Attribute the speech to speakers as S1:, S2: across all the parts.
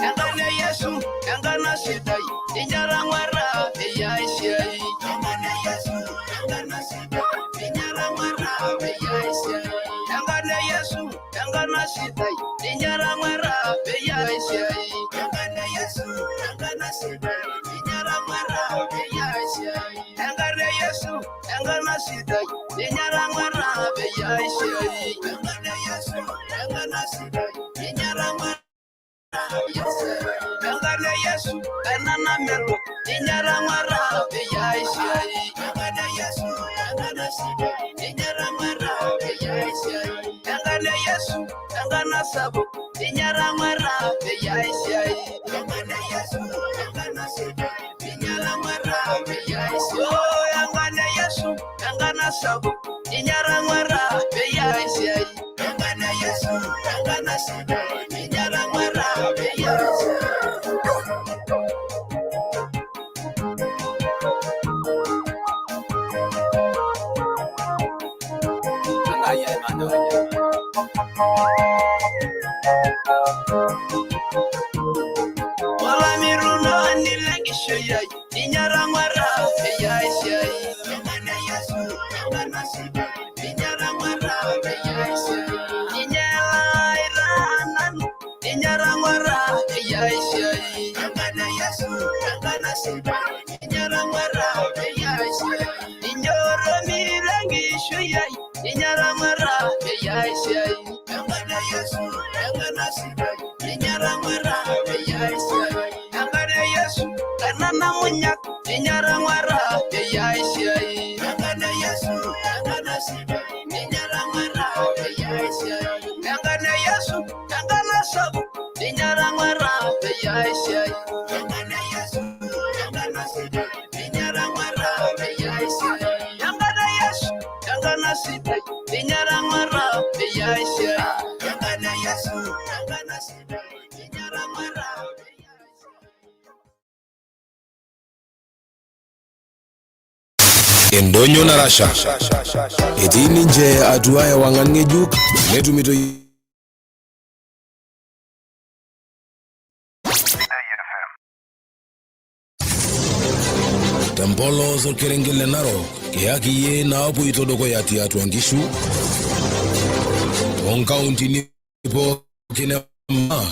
S1: Enkana Yesu, enkana sidai, ninyarang'wara peyie aisiai. Enkana Yesu, enkana sidai, ninyarang'wara peyie aisiai. Enkana Yesu, enkana sidai, ninyarang'wara peyie aisiai. Enkana Yesu, enkana sidai, ninyarang'wara peyie aisiai. Enkana Yesu, enkana sidai, ninyarang'wara peyie aisiai. Enkana Yesu, enkana sidai, ninyarang'wara. Enkana Yesu, ena namelok, ninyarang'wara peyie aisiai. Enkana Yesu, enkana sidai, ninyarang'wara peyie aisiai. Enkana Yesu, enkana sapuk, ninyarang'wara peyie aisiai. Enkana Yesu, enkana sidai, ninyarang'wara peyie aisiai. Oh, enkana Yesu, enkana sapuk, ninyarang'wara peyie aisiai. Enkana Yesu, enkana sidai, ninyarang'wara peyie aisiai. Olamirunoni lenkishui ai, ninyarang'wara peyie aisiai. Enkana Yesu, enkana sidai, ninyarang'wara peyie aisiai. Ninyelaita nanu, ninyarang'wara peyie aisiai. Enkana Yesu, enkana sidai, ninyarang'wara peyie aisiai. Ninyoromi lenkishui ai, ninyarang'wara peyie aisiai. Enkana Yesu, enkana sidai, ninyarang'wara peyie aisiai. Enkana Yesu, ena namunyak, ninyarang'wara peyie aisiai. Enkana Yesu, enkana sidai, ninyarang'wara peyie aisiai. Enkana Yesu, enkana sapuk, ninyarang'wara peyie aisiai. Enkana Yesu, enkana sidai, ninyarang'wara peyie aisiai. Enkana Yesu, enkana sidai, ninyarang'wara peyie aisiai. Enkana Yesu, enkana sidai, ninyarang'wara peyie aisiai.
S2: Endonyo narasha etii ninche atua ewang'an ng'ejuk netumito tempolos orkerenget le Narok kiyaki iyie naapoito dukuya tiatua nkishu toonkauntini pookin e maa.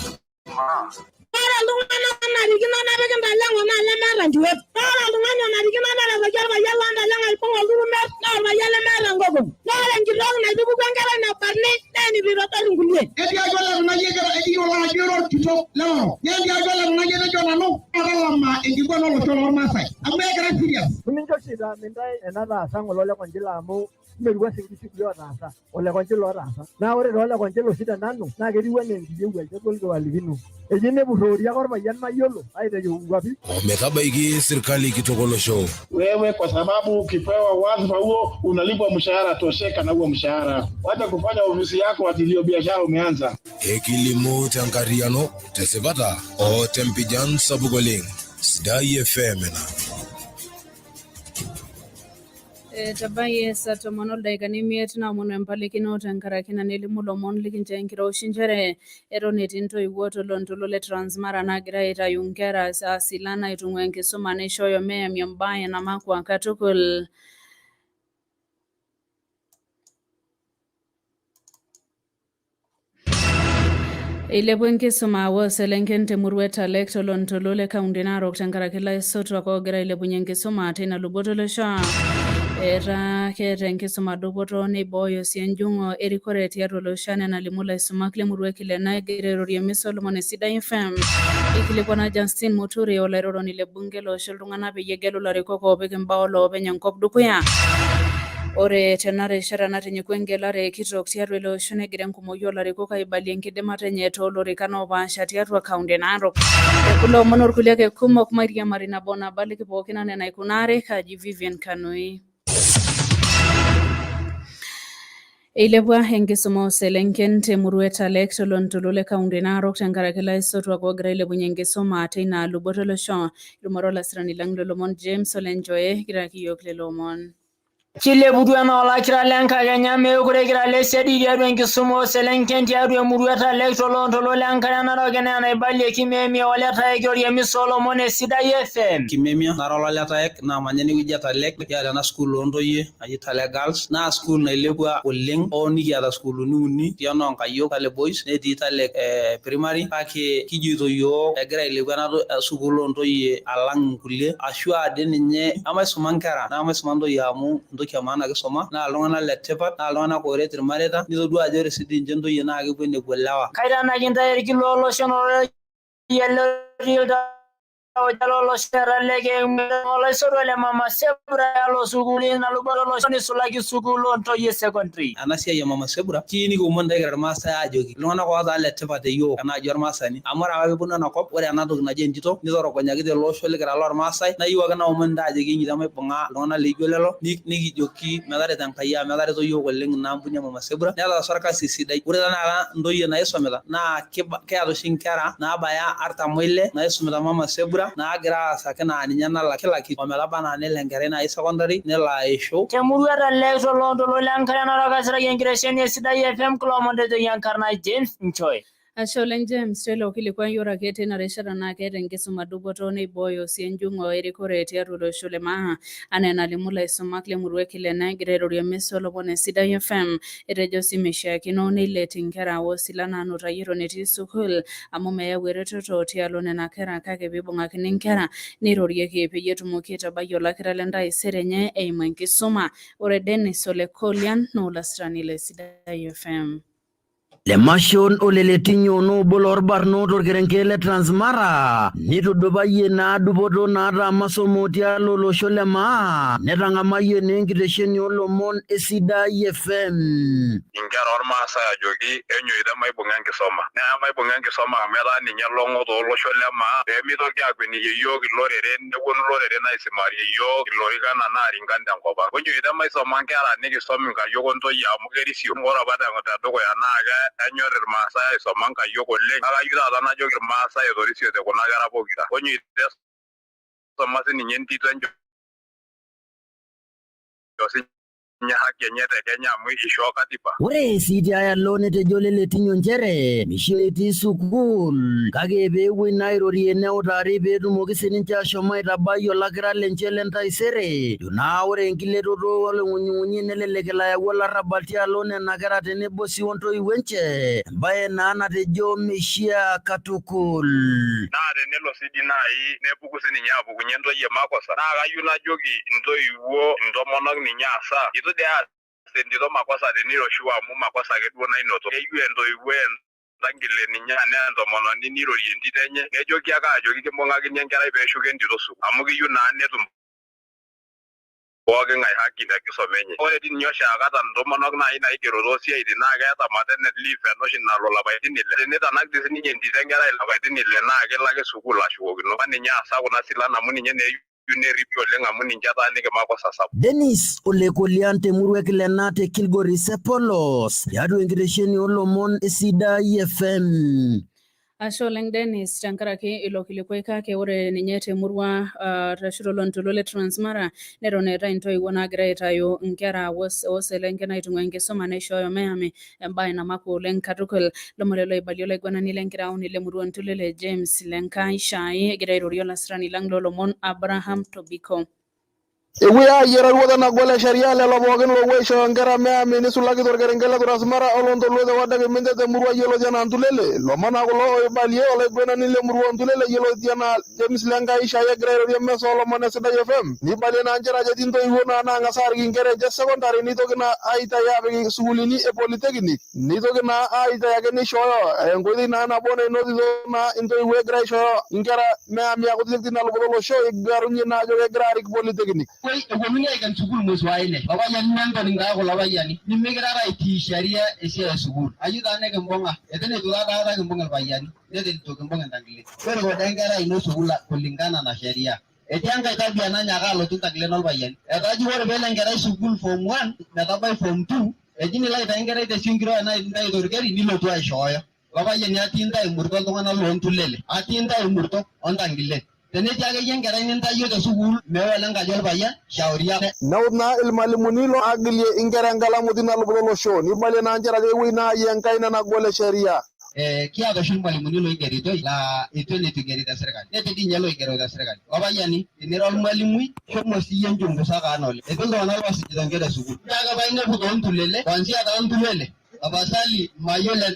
S3: Ore iltung'anak oonarikino nepiki intaleng'o naa lemeeta ntiwuot. Naa ore oltung'ani onarikino neretoki orpayian loo ntaleng'o aibung' oldurumet naa orpayian lemeeta enkokon. Naa ore enkitok naitupukuo enkerai nabarni naa enitu itodol inkulie.
S4: Etiaki ole tung'ani egira ekiyiolo ajo ira orkitok le Narok. Netiaki ole tung'ani etejo nanu matalama enkiguana olosho lormaasai amu ekira serious.
S5: Nimincho oshi itaami intae enataasa ng'ole ole Konchila amu merua sii nkishu otaasa ole Konchila otaasa. Naa ore taa ole Konchila oshi te nanu naa ketiu anaa enkiyieu ai kegol kiwalikino. Eji nepurroori ake orpayian mayiolo aitayu nkuapi.
S2: Ometabaiki sirkali kitok olosho.
S4: Wewe kwa sababu ukipewa wadhifa huo unalipwa mshahara, tosheka na huo mshahara. Wacha kufanya ofisi yako ati ndio biashara umeanza.
S2: Ekilimu tenkarriyiano, tesipata o tempijan sapuk oleng. Sidai FM ina.
S6: Etabayie saa tomon oldaikani imiet naomonu empalikino tenkaraki ina nelimu lomon likincho enkiroshi nchere eton etii ntoiwuo tolontoluo le Transmara naagira aitayu nkera aa silan aitung'ua enkisuma neishooyo meyami embae namakwa katukul. Eilepua enkisuma oo selenken temurua e Talek tolontoluo le kaunti Narok tenkaraki laisotuak oogira ailepunye enkisuma teina luboto olosho. Etaa keeta enkisuma dupoto neibooyo sii enjung'o erikore tiatua olosho anaa enalimu laisumak lemurua e Kilena egira airorie emisa oolomon e Sidai FM. Eikilikwana Justin Muturi olairoroni le bunge loosho iltung'anak peyie egelu ilarikok oopik imbaa oloopeny enkop dukuya. Ore tena rishata natinyikua engelare kitok tiatua ele osho negira enkumoi oolarikok aibalie enkidimata enye toolorikan oopaasha tiatua kaunti e Narok. Kulo omon orkulie ake kumok mairiamari nabo nabaliki pookin anaa enaikunari kaji Vivian Kanui. Eilepua enkisuma ooselenken temurua e Talek tolontoluo le kaunti Narok tenkaraki ilaisotuak oogira ailepunyie enkisuma teina luboto olosho. Itumore olasirani lang lolomon James Olenjoye egira yiok lelo omon.
S7: Kileputua enaa olakira lenkakenya meekure kira lesiadi tiatua enkisuma ooselenken tiatua emurua e Talek toloontoluo lenkare Narok enaa enaibalie Kimemia Oletaek irorie emisa oolomon e Sidai FM.
S8: Kimemia nara Ololetaek naamanya enewueji e Talek. Kiata ena sukuul oontoyie naji Talek Girls naa sukuul nailepua oleng hoo nikiata sukuulini uni, etii enoo nkayiok Talek Boys netii Talek Primary kake kijoito iyiook egira ailepu ena sukuul oontoyie alang inkulie ashu aa dii ninye emaisuma nkera naa emaisuma ntoyie amu entoki e maana kisuma naa iltung'anak le tipat naa iltung'anak ooret irmareita nitodua ajo ore sii dii ninche ntoyie naa kepuo enepuo ilewa.
S7: Kaitanaki intae irkila olosho otii iltauja lolosho le Talek eimu olaisotuak le Mama Sebura tialo sukuul ina luboto olosho neisulaki sukuul oontoyie e secondary.
S8: Ena siai e Mama Sebura kiyieu nikiomon intae kira irmaasai aajoki iltung'anak ootaa ile tipat te yiok enaaji ormaasani amu ore apa peeponu ena kop ore ena toki naji entito nitorogonyaki tele osho likira lormaasai naa iyieu ake naomon intae ajoki enyoito maibung'a iltung'anak laijo lelo nikijoki metareto Enkai amu etareto iyiook oleng ina ampuni e Mama Sebura netaasa orkasi sidai. Ore tenakata ntoyie naisumita naa kiata oshi nkera naabaya artam oile naisumita Mama Sebura naagira aasaki naa ninye nalak kila kitu ometaba anaa nelo enkerai naaji secondary nelo aishu.
S7: Temurua e Talek toloontoluo le Nkare Narok esiraki enkitesheni e Sidai FM kulo omon tejoki enkarna James Nchoe.
S6: Ashe oleng James teilo kilikuai ore ake teina rishata naa keeta enkisuma dupoto neibooyo sii enjung'o erikore tiatua olosho le maa anaa enalimu ilaisumak lemurua e Kilena egira airorie emisa oolomon e Sidai FM. Etejo sii meishiakino neilet inkera oosilan naanutayie eton etii sukuul amu meyau eretoto tialo nena kera kake peibung'akini inkera neirorieki peyie etumoki aitabai olakira le ntaisere enye eimu enkisuma. Ore Dennis Ole Kolian naa olasirani le Sidai FM.
S9: Le mashon ole Letinyo noobo loorbarnot orkerenket le Transmara nitudupayie naa dupoto naata masomo tialo olosho le maa netang'amayie naa enkitesheni oolomon e Sidai FM.
S10: Inkera oolmaasai ajoki enyoito emaibung'a enkisoma. Naa emaibung'a enkisoma amu etaa ninye elong'o too losho le maa pee meitoki aakueniyie iyiook iloreren nepuonu iloreren aisimarie iyiook ilorikan anaa rinkan te nkop ang. Onyoito emaisoma nkera nikisom inkayiok o ntoyie amu kerisio. Ore apa tedukuya naa kenyor ilmaasai aisoma nkayiok oleng kake ayieu taata najoki ilmaasai etorisiote kuna kera pokira. Onyoito esoma sininye entito enchoo sininye haki enye te Kenya amu ishoo katiba.
S9: Ore sii tiai alo netejo Leletinyo nchere meishia etii sukuul kake pee epuoi naa airorie neutari pee etumoki sininche ashom aitabai olakira lenche le ntaisere. Ejo naa ore enkiletoto oloing'unyung'unyi nelelek elo ayau olarrabal tialo nena kera tenebo sii o ntoiwuo enche, embae naa natejo meishia katukul.
S10: Naa tenelo sii dii naaji nepuku sii ninye apukunye ntoyie makosa naa kayieu najoki intoiwuo intomonok ninye asaa eitu dii eas entito makosa teniroshiu amu makosa ake duo nainoto. Keyieu entoiwuoi entangile ninye anaa entomononi nirorie entito enye nejoki ake ajoki kimbung'akini enkerai peeshuko entito sukuul amu kiyieu naa netum pooki ng'ae haki te kisoma enye. Ore dii ninye oshiake ata intomonok naaji naigero too siaitin naa keeta maternity leave ena oshi nalo ilapaitin ile. Tenitanak dii sininye entito enkerai ilapaitin ile naa kelo ake sukuul ashukokino. Ninye aasa kuna silan amu ninye naa eyieu nerripi oleng amu ninche etaaniki makosa sapuk.
S9: Dennis Ole Kolian te murua e Kilena te Kilgoris e Polos tiatua enkitesheni oo lomon e Sidai FM.
S6: Ashe oleng Dennis tenkaraki ilo kilikuai kake ore ninye temurua arashu tolontoluo le Transmara neton eetae intoiwuo naagira aitayu inkera ooselenken aitung'ua enkisuma neishooyo meyami embae namakwa oleng katukul. Lomon lelo oibalie olaiguanani lenkiraoni lemurua Ntulele James Lenkai Shai egira airorie olasirani lang loolomon Abraham Tobiko.
S11: Epuoi aayie eroruata nagol e sheria lelo pookin loopuo aishooyo nkera meyami neisulaki torkerenket le Transmara o Loontoluo te ward e Kiminte te murua yioloti anaa Ntulele. Lomon naa kulo oibalie olaiguenani le murua o Ntulele yioloti anaa James Lenkai Shai egira airorie emesa oo lomon e Sidai FM. Neibalie naa nchere ajo etii ntoiwuo naa naang'as aarik inkera enche sekondari neitoki naa aitayu aapik sukuulini e polytechnic neitoki naa aitayu ake neishooyo enkoitoi naa nabo nainotito naa intoiwuo egira aishooyo inkera meyami aa kutitik tina luboto olosho eigarunye naa ajo kegira arik polytechnic.
S4: Epuonunui aiken sukuul mwezi wa nne. Loopayiani nentoning taa kulo payiani nimikirara aitii sheria esiai e sukuul. Ayieu taa nikimbung'a. Eton eitu taa daikata kimbung ilpayiani neton eitu kimbung intangilen. Toriko doi enkerai ino sukuul kulingana na sheria. Etii enkae tabia nanyaaka alotu ntangilen olpayiani. Etaa ji ore peelo enkerai sukuul form one metabai form two. Eji nilo aitayu enkerai te sinkiro enaa intayu torkeri nilotu aishooyo. Lopayiani atii intae murto iltung'anak loontulele. Atii intae murto ontankilen. Tenetii akeyie enkerai nintayio te sukuul meewa ole nkaji olpayian, shauri ake.
S11: Neut naa ilmalimuni loo agilie inkera enkalamu tina luboto olosho, neibalie naa nchere ajo kewuei naa ayie enkaina nagol e sheria.
S4: Kiata oshi ilmalimuni loigeritoi laa eitu eneitu eigeri te sirkali. Netii dii ninye loigero te sirkali. Lopayiani, tinira olmalimui, shomo siiyie nchungusa kaan oleng. Etii iltung'anak loosujita inkera e sukuul. Nchoo ake paa inepu too Ntulele, kuanzia taa Ntulele, tapasali mayiolo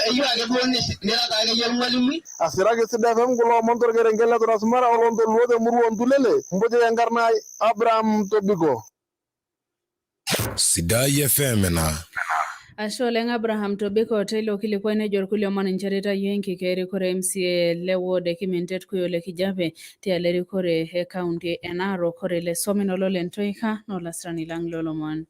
S4: eyieu ake duo nira taa akeyie olmalimui.
S11: Asiraki Sidai FM kulo omon torkerenket le Transmara olontoluo te murua o Ntulele, mputi enkarna ai Abraham Tobiko.
S2: Sidai FM ena.
S6: Ashe oleng Abraham Tobiko teilo kilikuai nejo irkulie omon inchere itayio enkika erikore MCA le ward e Kimintet Kuyo le Kijape tialo erikore e kaunti e Narok. Ore ile somin olole Ntoika naa olasirani lang lolomon.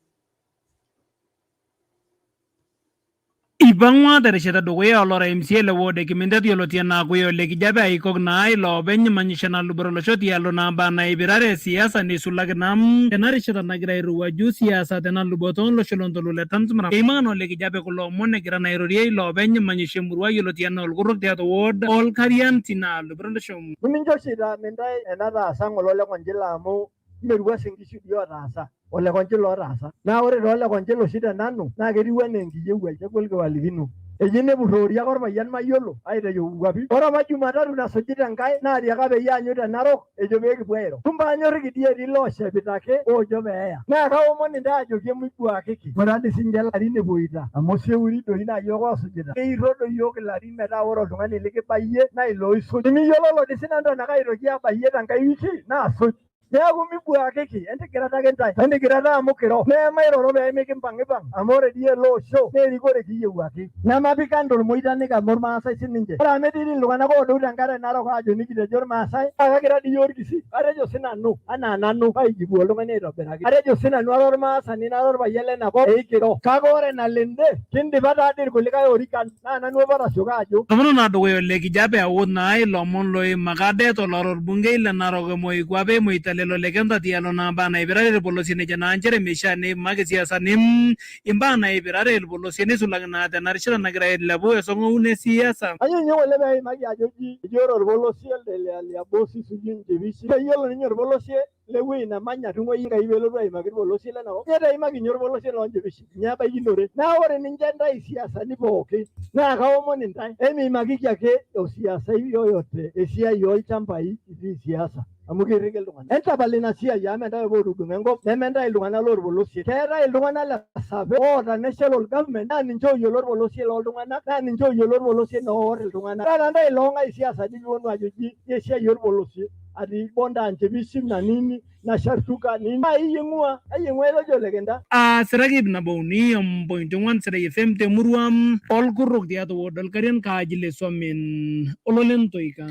S12: Eipang'ua terishata edukuya olora MCA le ward e Kimintet yioloti anaa Kuyo ole Kijape aikok naa ilo openy manyisho ena luboto olosho tialo naa mbaa naipirare siasa neisulaki naa tena rishata nagira airowuaju siasa tena luboto olosho lontoluo le Transmara. Eimaka naa ole Kijape kulo omon egira naa airorie ilo openy manyisho emurua yioloti anaa Olkurruk tiatua ward Olkarian tina luboto olosho.
S5: Nimincho oshi itaam intae enataasa ng'ole ole Konchila amu merua sinkishu dii otaasa ole Konchila otaasa. Naa ore taa ole Konchila oshi te nanu naa ketiu anaa enkiyieu ai kegol kiwalikino. Eji nepurroori ake orpayian mayiolo aitayu nkuapi. Ore apa Jumatatu nasujita Enkai naatiaka peyie aanyu te Narok ejo pee kipuo airo. Kumbe anyorriki dii etii looshepita ake oojo peeya. Naa kaomon intae ajoki emibuakiki. Ore dii sinche ilarin epuoita amu oseuri doi naa iyiook oosujita. Keirro doi iyiook ilarin metaa ore oltung'ani likibayie naa ilo oisuj. Nimiyiololo dii sinanu tenaa kaitoki abayie tenkae wiki naasuj. Neeku mibuakiki, entigirata ake intae, entigirata amu kiro, nemairoro pee mikimpang'ipang' amu ore dii ele osho naa erikore kiyiewuaki. Nemapik kando ilmoitanik amu ilmaasai sininche. Ore amu etii dii iltung'anak oodou tenkare narok aajo nikitejo ilmaasai, naa kakira dii iyiook ilkisii. Atejo sinanu anaa nanu paijibu oltung'ani aitobiraki, atejo sinanu ara olmaasani nara olpayian lena kop eikiro. Kake ore enalo ende, kindipa taa dii ilkulikae orikan. Naa nanu apa otasioka ajo.
S12: Tomono naa dukuya ole kijape aut naa ilomon loimaka det olora olbungei le Narok Moikuape Moitalel Ole Kenta tialo naa mbaa naipirare ilpolosien ejo naa nchere meishaa neimaki siasani imbaa naipirare ilpolosien neisulaki naa tena rishata nagira ailepu esong'oun e siasa.
S5: Kayieu ninye ng'ole pee eimaki ajo ji eji ore olpolosie elde le Liabosi sijui Nchepishi keyiolo ninye olpolosie le wueji namanya tung'uai Enkai pelotu aimaki irpolosie lena kop. Ninye eimaki ninye orpolosie loo nchepeshi, ninye ebaikinore. Naa ore ninche intae isiasani pooki naa kaomon intae emiimakiki ake osiasai yoyote esiai olchambai itii siasa amu kirriki iltung'anak. Entapal ina siai amu mentae apa otudung'o enkop nementae iltung'anak lorpolosie. Keetae iltung'anak le survey oota national government naa ninche oyiolo orpolosie loltung'anak naa ninche oyiolo orpolosie oor iltung'anak. Taata intae iloong'ae siasani piipuonu ajo ji esiai orpolosie. Ati bonda nchipisi na nini na shartuka nini aiyeng'ua aiyeng'ua ilo jolekinda.
S12: Aasiraki ip nabo uni ompointi ong'uan Sidai FM temurua Olkurruk tiatua ward Olkarian Kaaji Lesuamin Ololentoika.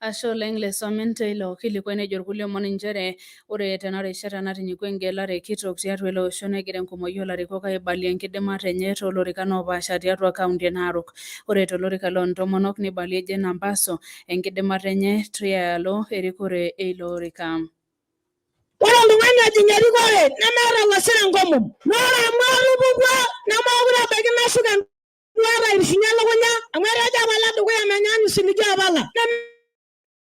S6: Ashe oleng Lesuamin teilo kilikuai nejo irkulie omon inchere ore tena rishata natinyikua engelare kitok tiatua ele osho negira enkumoi olarikok aibalie enkidimata enye toolorikan oopaasha tiatua kaunti e Narok. Ore tolorika loo ntomonok neibalie Jane Nampaso enkidimata enye tialo erikore eilo orika.
S3: Ore oltung'ani ojing erikore nemeeta olosira enkomom. Naa ore amu atupukuo nemeekure ebaiki nasuk enduata airisinye elukunya amu etejo apa ledukuya menyaanyuk osiligi opala. Nemeeta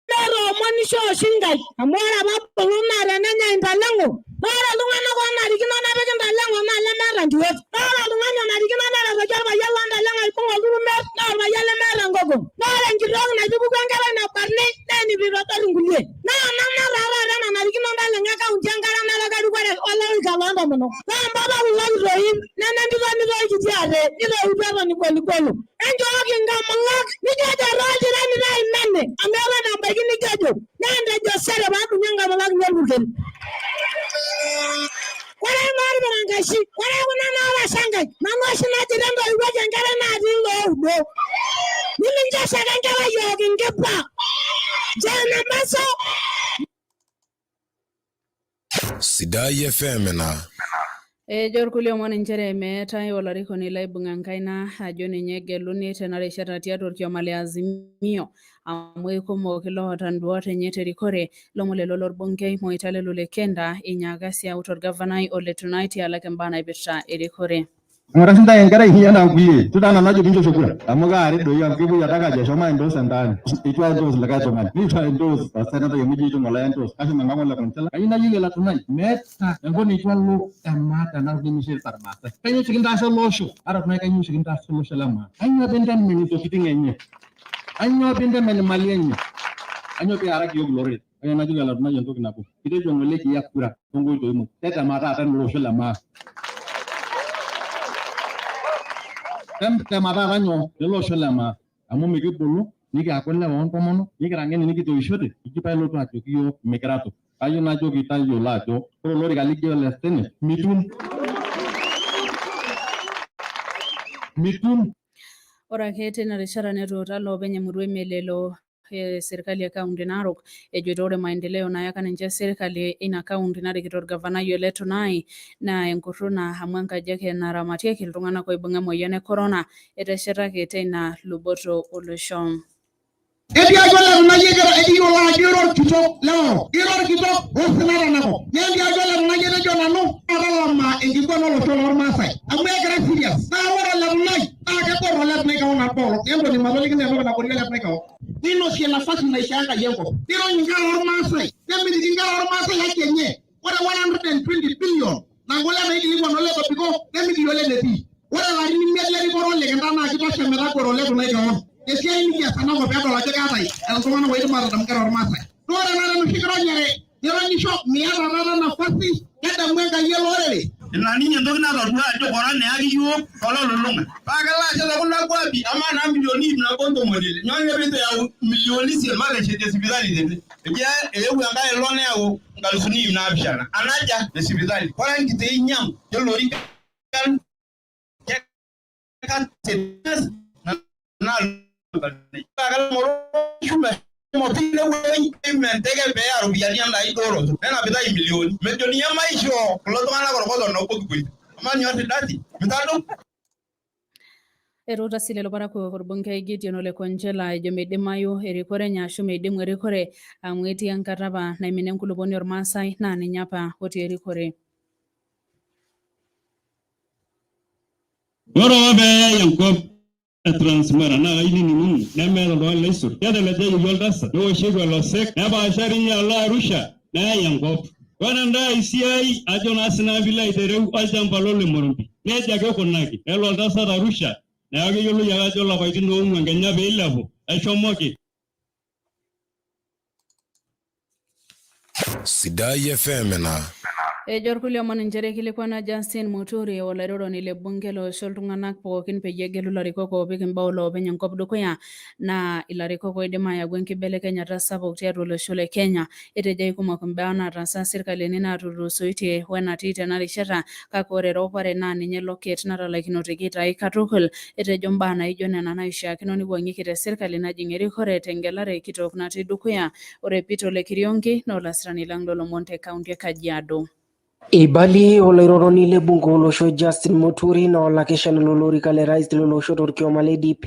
S3: oomonisho oshi Nkai amu ore apa abulu naa tenenyai intaleng'o naa ore iltung'anak oonarikino nepiki intaleng'o naa lemeeta ntiot. Naa ore oltung'ani onarikino neretoki olpayian loo ntaleng'o aibung oldurumet naa olpayian lemeeta nkokon. Naa ore enkitok naitupukuo enkerai nabarni naa enitu eitodor inkulie. Naa nanu taa taata enanarikino ntaleng'o e kaunti enkare narok erikore olorika loo ntomonok. Naa mpapa kulo kitoin neme entito nitoikitie ate nitoiutuo eton igoligolo. Enchooki nkamulak nijojo tolchirani tai mene amu eton ebaiki nijojo naa entejo sere paadung'ie nkamulak inyi orpurkel. Ore ing'or irpirankashi, ore kuna naarasha nkaik, nanu oshi najito entoiwuoi enkerai natii ilooudo. Nimincho ake enkerai eok inkipa. Jane Amaso.
S2: Sidai FM ina.
S6: Ejo irkulie omon inchere meetae olarikoni laibung'a enkaina ajo ninye egeluni tena rishata tiatua orkioma le Azimio amu eikumok iloota nduat enye terikore lomon lelo lorbungei Moitalel Ole Kenta inyaaka sii aut orgavanai Ole Tunai tialaki imbaa naipirta erikore.
S13: Ng'ura sintai enkerai inyi enaa nkulie. Itu taa nanu ajo pinchosho kura. Amu kaaret doi amu kepuoi adake ajo eshomo aendorse entaani. Eitu aendorse likae tung'ani. Neitu aendorse osenetai amu ijo itum oloendorse. Kashomo enkang ole Konchela. Kayieu najoki ele Tunai, meeta enkop neitu alo emaa tena nemishirita irmaasai. Kainyoo oshi kintaasa ele osho? Ata Tunai kainyoo oshi kintaasa ele osho le maa? Kainyoo pintemen intokitin enye? Kainyoo pintemen imali enye? Kainyoo piaraki iyiok iloreren? Kayieu najoki ele Tunai entoki nabo. Kitejo ng'ole kiya kura toonkoitoi muj. Tetema taata ele osho le maa. Tetema taata nyoo? Ele osho le maa. Amu mikibulu nikiaku ilewa ontomonok nikira ng'eni nikitoishote iji paa ilotu ajoki iyiok mikira to. Kayieu najoki tayiolo ajo ore olorika lijo ole senate mitum. Mitum.
S6: Ore ake teina rishata netuuta loopeny emurua emelelo serkali e kaunti Narok ejoito ore maendeleo nayaka ninche serkali ina kaunti narikito orgavanai Ole Tunai naa enkurruna amu enkaji ake naramatieki iltung'anak oibung'a emoyian e corona eteshetaki teina luboto olosho.
S14: Etii ajo Ole Tunai egira ekiyiolo ajo ira orkitok le Orok, ira orkitok osina tenakop. Netii ajo Ole Tunai etejo nanu atalama enkiguana olosho lormaasai amu egira serious. Naa ore Ole Tunai naa kegor Ole Tunai kewon abol. Entoni matoliki naa entoki nagorie Ole Tunai kewon. Ninosie nafasi naishaa Enkai enkop. Nirony inkera ormaasai, nemitiki inkera ormaasai haki enye. Ore 120 billion naa ngole naikilikuan ole tobiko nemikiyiolo enetii. Ore ilarin imiet lerikore ole Kintaa naa kitosha metagoro Ole Tunai kewon. Tesiai nikias tenakop peedol ajo keetae iltung'anak oidim atadamu inkera ormaasai. Naa ore taata enoshi kironyare nironyisho miata taata nafasi kedamu Enkai ele orere.
S15: Ina ninye entoki natodua ajo korona eyaki iyiook tololulung'a. Paa kelo ashet te kuna kuapi, amaa naa milioni ip nabo ontomoni ile, nyoo ninye peitu eyau milioni isiet mateshetie sipitali tene? Eji eewuo enkae olong neyau nkalifuni ip naapishana. Anaja te sipitali. Ore enkiti inyang'u kelorikan enteke pee eya ropiyiani enda kidooroto nenapitai imilioni mejo ninye maishoo kulo tung'anak orkoto nabo kipoito amaa ninye orridati mitadou.
S6: Etuuta sii lelo parakuo orbungei Gideon Ole Konchela ejo meidimayu erikore enye ashu meidimu erikore amu etii enkata apa naimina enkulupuoni ormaasai naa ninye apa otii erikore.
S16: Ore apa pee eyai enkop e Transmara naa kayieu nining'unu nemeeta oltung'ani loisur. Ketelejayioki oltasat newoshieki olosek nepaashari ninye alo Arusha neyai enkop. Ore enda ai siai ajo naa sinanu piilo aitereu olchamba lo Ole Morombi nejia ake ikunaki. Nelo oltasat Arusha neeku keyioloi ake ajo ilapaitin oong'uan kenya peilepu eshomoki.
S2: Sidai FM ina.
S6: Ejo irkulie omon nchere eikilikwana Justin Muturi olairoroni le bunge loosho iltung'anak pookin peyie egelu ilarikok oopik imbaa oloopeny enkop dukuya naa ilarikok oidim ayau enkibelekenyata sapuk tiatua olosho le Kenya. Etejo aikumok imbaa nataasa sirkalini naatulusoitie wenatii tena rishata kake ore eropare naa ninye loket natalaikinotoki aitayu katukul. Etejo mbaa naijo nena naishiakino neiwuang'ieki te sirkali najing erikore tengelare kitok natii dukuya. Ore Peter Ole Kiriongi naa olasirani lang lolomon te kaunti e Kajiado.
S17: Eibalie olairoroni le bunge olosho Justin Muturi naa olakeshani lolorika le rais lolosho torkioma le DP.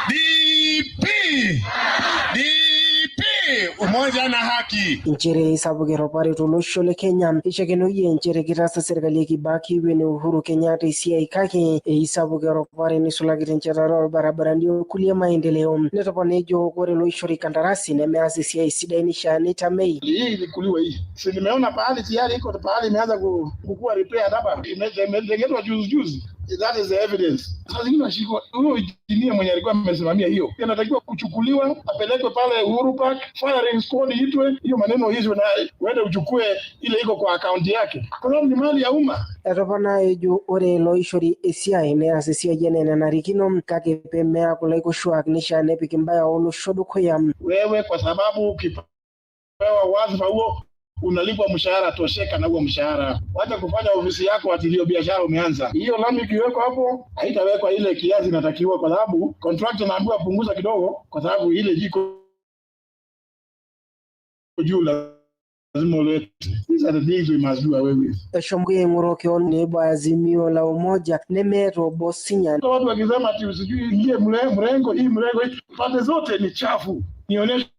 S18: DP! DP! Umoja na haki.
S17: Nchere sapuk erupare tolosho le Kenya eishakenoyie nchere kitaasa serkali e Kibaki wene Uhuru Kenyatta esiai kake eisapuk erupare neisulaki tenchetare orbarabarani okulie maendeleo. Netopona ejo ore loishori kandarasi nemeas esiai sidai neishaa neitamei.
S18: Hii ilikuliwa hii. Si nimeona pahali tayari iko pahali imeanza kukua repaired hapa. Imetengenezwa juzi juzi. That is the evidence. Sasa zingine washikwa, huyo engineer mwenye alikuwa amesimamia hiyo anatakiwa kuchukuliwa apelekwe pale Uhuru Park, firing squad iitwe, hiyo maneno hizo, na uende uchukue ile iko kwa akaunti yake, kwa sababu ni mali ya umma.
S17: Etopona ejo ore loishori esiai neas esiai enaa enanarikino kake pemeaku laikoshuak neishaa nepik imbaa olosho dukuya.
S18: Wewe kwa sababu ukipewa wadhifa huo unalipwa mshahara, tosheka na huo mshahara. Wacha kufanya ofisi yako ati ndio biashara umeanza. Hiyo lami ikiwekwa hapo haitawekwa ile kiasi inatakiwa, kwa sababu contractor anaambiwa punguza kidogo, kwa sababu ile jiko juu lazima ulete. These are the things we must do away with.
S17: Eshomo aing'oru kewon nebo Azimio la Umoja nemeeta obo sinya.
S18: Watu wakisema ati usijui ingie mrengo hii mrengo hii, pande zote ni chafu. Nionyeshe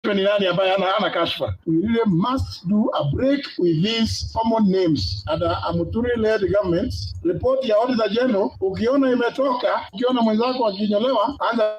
S18: Ni nani ambaye hana kashfa? We really must do a break with these common names and a Muturi-led government. Report ya Auditor General ukiona imetoka, ukiona mwenzako akinyolewa, anza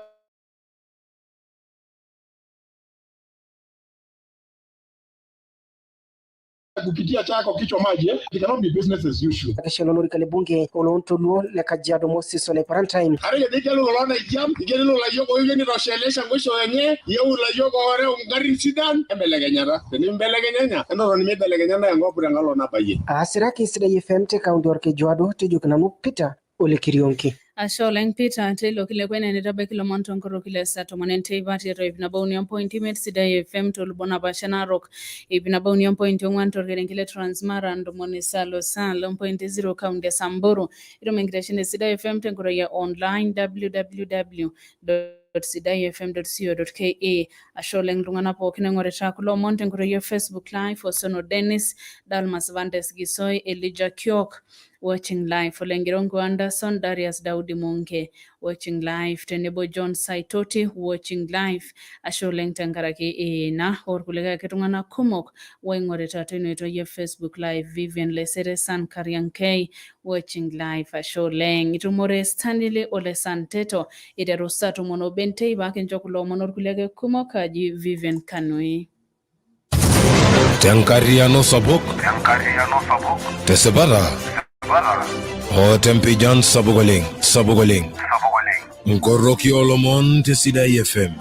S18: kupitia chako kichwa maji eh? It cannot be business as usual.
S17: Akishelo olorika le bunge oloontoluo le Kajiado Moses Ole Parantime.
S19: Are kelo lolo naijam, ikelo layiok oyieu nitoshelesha mwisho enye, yieu ilayiok ooreu ingarrin sidan, embelekenyata. Tenimbelekenyanya, enotoni mibelekenya ntae enkop tenkalo nabayie.
S17: Aasiraki Sidai FM te kaunti Orkejuado tejoki nanu Peter Ole Kirionki.
S6: Ashe oleng Peter teilo kilikuai netabaiki ilomon tonkoroki le saa tomon enteipa tiatua 103.5 Sidai FM tolubot napaasha Narok, 103.4 torkerenket le Transmara, 97.0 kaunti e Samburu. Itum enkitesheni e Sidai FM tenkoitoi e online www.sidaifm.co.ke. Ashe oleng iltung'anak pookin oing'orita kulo omon tenkoitoi e Facebook Live, Osono Dennis, Dalmas Vandes Gisoi, Elijah Kiok watching live, Olengirongo Anderson, Darius Daudi Munge watching live, tenebo John Saitoti watching live. Ashe oleng tenkaraki ina orkulikae ake tung'anak kumok oing'orita teina oitoi e Facebook Live, Vivian Leseresan Kariankei watching live. Ashe oleng. Itumore Stanley Ole Santeto iteru saa 11 enteipa kincho kulo omon orkulie ake kumok. Aji Vivian Kanui.
S2: Tenkarriyiano sapuk, tesipata o tempijan sapuk oleng, sapuk oleng. Nkoroki oolomon te Sidai FM.